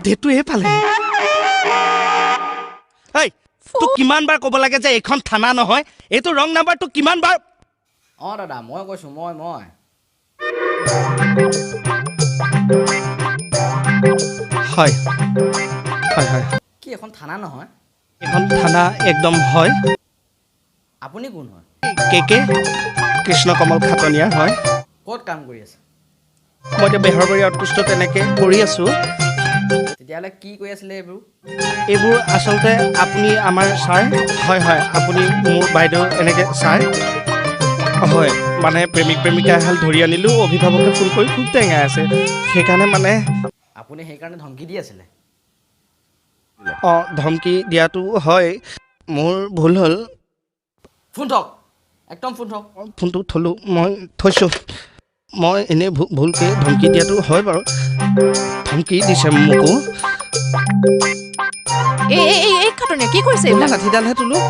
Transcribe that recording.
ডেটটো এই পালে। ঐ, তোক কিমান বাৰ ক'ব লাগে যে এইখন থানা নহয়, এইটো ৰং নাম্বাৰ। তোক কিমান বাৰ? অঁ দাদা, মই কৈছোঁ, মই মই হয় হয় হয়। কি, এখন থানা নহয়? এইখন থানা একদম হয়। আপুনি কোন হয়? কে কে কৃষ্ণ কমল খাটনিয়াৰ হয়। ক'ত কাম কৰি আছে? মই এতিয়া বেহৰবাৰী আউটপোষ্টত তেনেকৈ কৰি আছোঁ। তেতিয়াহ'লে কি কৰি আছিলে এইবোৰ? এইবোৰ আচলতে আপুনি আমাৰ ছাৰ হয়। হয়, আপুনি মোৰ বাইদেউ এনেকৈ ছাৰ হয়। মানে প্ৰেমিক প্ৰেমিকা এহাল ধৰি আনিলোঁ, অভিভাৱকে ফোন কৰি খুব টেঙাই আছে, সেইকাৰণে মানে। আপুনি সেইকাৰণে ধমকি দি আছিলে? অঁ, ধমকি দিয়াটো হয়, মোৰ ভুল হ'ল। ফোন থওক, একদম ফোন থওক। ফোনটো থ'লোঁ, মই থৈছোঁ। মই এনেই ভুলকৈ ধমকি দিয়াটো হয় বাৰু, ধমকি দিছে মোকো। এই এই এই এই খাটনিয়াৰ, কি কৰিছে এইবিলাক? লাঠিডালহে তোলোঁ।